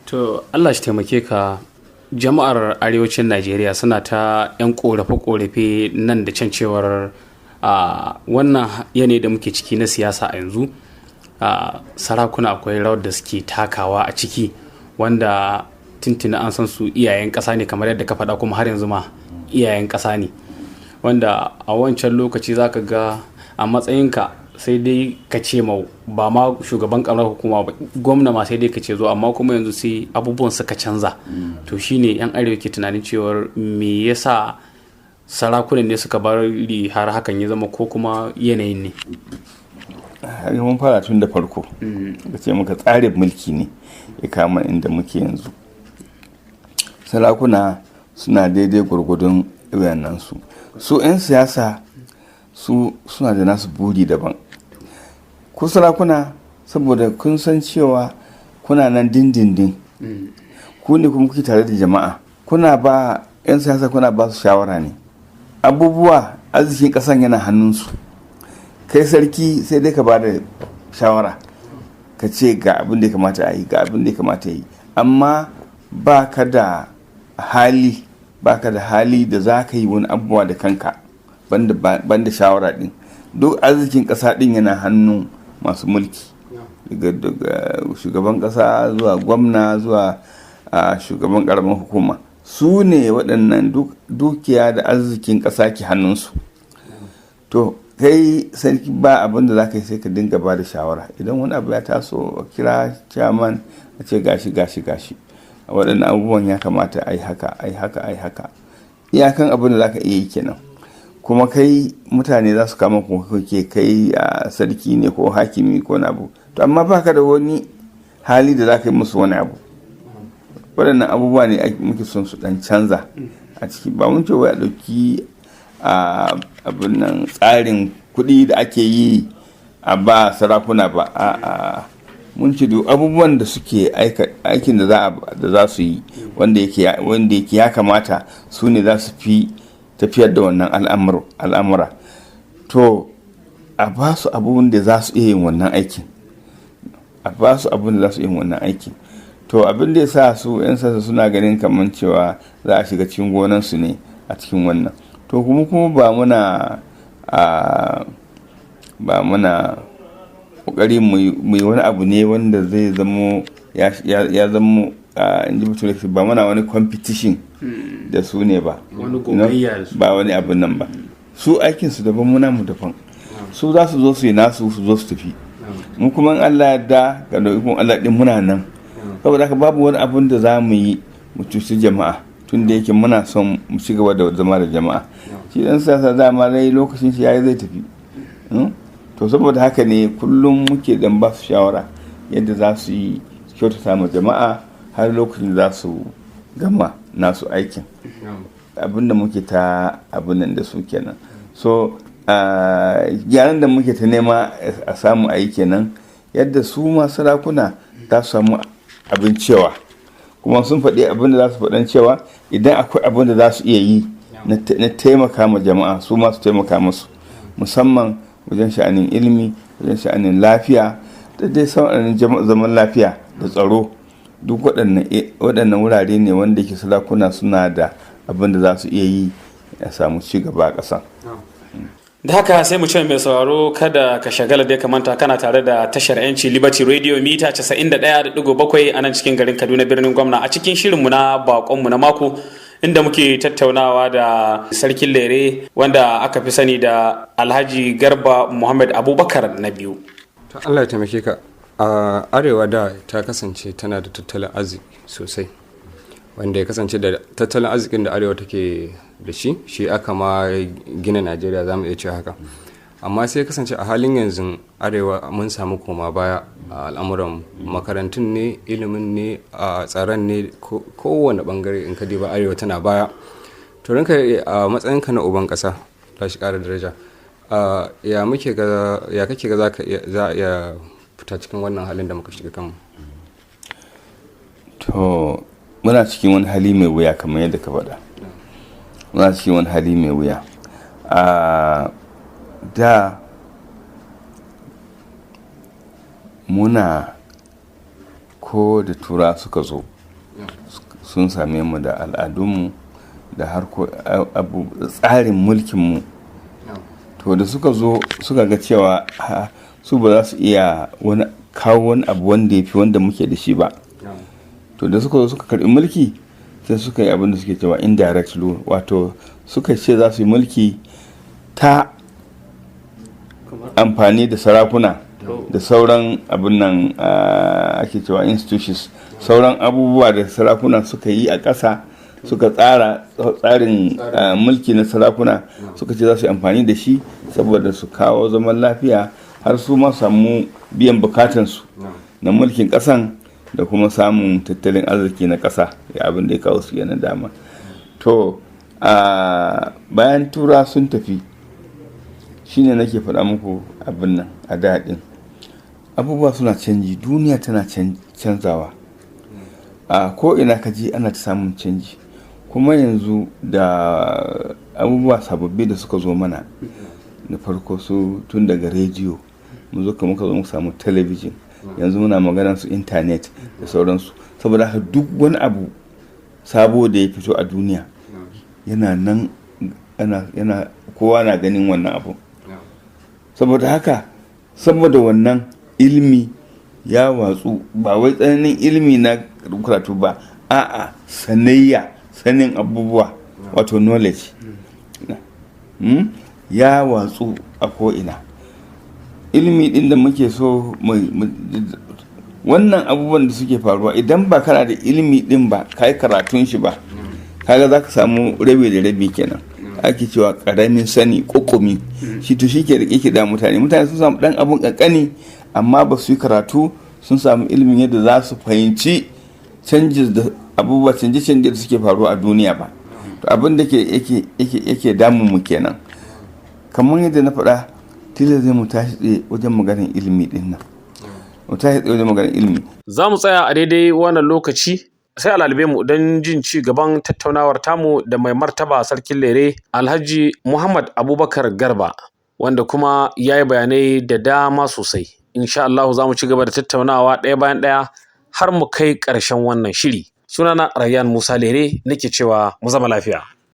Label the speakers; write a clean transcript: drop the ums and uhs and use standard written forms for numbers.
Speaker 1: To Allah shi taimake ka. Jama'ar arewacin Najeriya suna ta 'yan korafe-korafe nan da can cewar wannan yanayi da muke ciki na siyasa a yanzu, sarakuna akwai rawar da suke takawa a ciki, wanda tuntuna an san su iyayen ƙasa ne kamar yadda ka faɗa, kuma har yanzu ma iyayen ƙasa ne, wanda a wancan lokaci zaka ga a matsayinka sai dai ka ce ma ba ma shugaban karamar hukuma ba, gwamna ma sai dai ka ce zo. Amma kuma yanzu sai abubuwan suka canza. To shine yan arewa ke tunanin cewar me yasa sarakunan ne suka bari har hakan ya zama, ko kuma yanayin ne?
Speaker 2: Har mun fara tun da farko ka ce muka tsarin mulki ne ya kama inda muke yanzu. Sarakuna suna daidai gwargwadon su su 'yan siyasa su suna da nasu buri daban. Ku sarakuna, saboda kun san cewa kuna nan dindindin, ku ne kuma kuke tare da jama'a. Kuna ba 'yan siyasa, kuna ba su shawara ne. Abubuwa arzikin kasan yana hannunsu. Kai sarki sai dai ka ba da shawara, ka ce ga abin da ya kamata a yi, ga abin da ya kamata a yi, amma ba ka da hali, ba ka da hali da za ka yi wani abubuwa da kanka banda shawara din. Duk arzikin kasa din yana hannun masu mulki, daga shugaban kasa zuwa gwamna zuwa shugaban karamin hukuma. Su ne waɗannan dukiya da arzikin ƙasa ke hannunsu. To kai sarki ba abin da za ka yi sai ka dinga ba da shawara. Idan wani abu ya taso, a kira chairman a ce gashi, gashi, gashi, a waɗannan abubuwan ya kamata a yi haka, a yi haka, a yi haka. Iyakan abin da za ka iya yi kenan. Kuma kai mutane za su kama ku ke kai a sarki ne ko hakimi ko wani abu, to amma baka da wani hali da za ka yi musu wani abu. Waɗannan abubuwa ne muke son su ɗan canza a ciki. Ba mun ce wai a ɗauki abin nan tsarin kuɗi da ake yi a ba sarakuna ba. A mun ce duk abubuwan da suke aikin da za su yi wanda yake ya kamata, su ne za su fi tafiyar da wannan al'amura. To a ba su abubuwan da za su iya yin wannan aikin, a ba su abun da za su iya yin wannan aikin. To abin da ya sa su 'yan sassa suna ganin kamar cewa za a shiga cikin gonansu ne a cikin wannan. To kuma ba muna kokari mu yi wani abu ne wanda zai zamo ya zamo, in ji bature, ba muna wani competition da su ne ba.
Speaker 1: Wani gogayya da su.
Speaker 2: Ba wani abun nan ba. Su aikin su daban, muna mu daban. Su za su zo su yi nasu, su zo su tafi. Mu kuma in Allah ya da ga ikon Allah din muna nan. Saboda haka babu wani abun da za mu yi mu cuci jama'a, tun da yake muna son mu ci gaba da zama da jama'a. Shi dan siyasa dama dai lokacin shi yayi zai tafi. To saboda haka ne kullum muke dan ba su shawara yadda za su yi kyautata ma jama'a har lokacin da za su gama nasu aikin. Abin da muke ta abin nan da su kenan. So gyaran da muke ta nema a samu a yi kenan, yadda su ma sarakuna za su samu abin cewa, kuma sun faɗi abin da za su faɗan cewa idan akwai abin da za su iya yi na taimaka ma jama'a, su ma su taimaka musu, musamman wajen sha'anin ilimi, wajen sha'anin lafiya, da dai sauran zaman lafiya da tsaro. Duk waɗannan wurare ne wanda ke sarakuna suna da abin da za su iya yi a samu ci gaba a ƙasa.
Speaker 1: Da haka sai mu ce mai sauraro kada ka shagala da ka manta kana tare da tashar Yanci Liberty Radio mita 91.7 a nan cikin garin Kaduna, birnin gwamna, a cikin shirinmu na bakonmu na mako, inda muke tattaunawa da Sarkin Lere, wanda aka fi sani da Alhaji Garba Muhammad Abubakar na biyu.
Speaker 3: To Allah ya taimake ka. A arewa da ta kasance tana da tattalin arziki sosai, wanda ya kasance da tattalin arzikin da arewa take da shi, shi aka ma gina Najeriya, za mu iya cewa haka. Amma sai kasance a halin yanzu arewa mun samu koma baya a al'amuran makarantun ne, ilimin ne, a tsaron ne, kowane bangare in ka diba arewa tana baya. To ranka a matsayinka na uban kasa, ta shi kara daraja, ya muke ga, ya kake ga za a iya fita cikin wannan halin da muka shiga kanmu?
Speaker 2: To muna cikin wani hali mai wuya, kamar yadda ka faɗa. Muna cikin wani hali mai wuya. A da muna ko da tura suka zo Sun same mu da al'adunmu da harko abu tsarin mulkinmu. To da suka zo suka ga cewa su ba za su iya wani kawo wani abu wanda ya fi wanda muke da shi ba. To da suka zo suka karbi mulki, sai suka yi abin da suke cewa indirect rule, wato suka ce za su yi mulki ta amfani da sarakuna da sauran abin nan ake cewa institutions, sauran abubuwa da sarakuna suka yi a ƙasa, suka tsara tsarin mulki na sarakuna, suka ce za su yi amfani da shi saboda su kawo zaman lafiya, har su ma samu biyan bukatansu na mulkin ƙasan da kuma samun tattalin arziki na ƙasa. Ya abin da ya kawo su yana dama. To a bayan tura sun tafi, shine nake faɗa muku abin nan, a daɗin abubuwa suna canji, duniya tana canzawa, a ko ina ka ji ana ta samun canji. Kuma yanzu da abubuwa sababbi da suka zo mana, na farko su tun daga rediyo mu zo muka zo muka samu talabijin, yanzu muna magana su intanet da sauransu. Saboda haka duk wani abu sabo da ya fito a duniya yana nan, yana kowa na ganin wannan abu. Saboda haka, saboda wannan ilimi ya watsu, ba wai tsananin ilimi na karatu ba, a'a, sanayya, sanin abubuwa, wato knowledge ya watsu a ko'ina. Ilimi din da muke so, wannan abubuwan da suke faruwa, idan ba kana da ilimi din ba, ka yi karatun shi ba, kaga za ka samu rabi da rabi kenan. Ake cewa karamin sani kokumi shi. To shi ke da ke da mutane sun samu dan abun kankani, amma ba su yi karatu sun samu ilimin yadda za su fahimci canjin da abubuwa, canje-canje da suke faruwa a duniya ba. To abin da yake damun mu kenan. Kamar yadda na faɗa, tilas zai mu tashi tsaye wajen maganin ilimi din nan, mu tashi tsaye wajen maganin ilimi.
Speaker 1: Za mu tsaya a daidai wannan lokaci, sai a lalube mu don jin ci gaban tattaunawar tamu da mai martaba Sarkin Lere, Alhaji Muhammad Abubakar Garba, wanda kuma ya yi bayanai da dama sosai. Insha Allah za mu ci gaba da tattaunawa ɗaya bayan ɗaya har mu kai ƙarshen wannan shiri. Sunana Rayyan Musa Lere, nake cewa mu zama lafiya.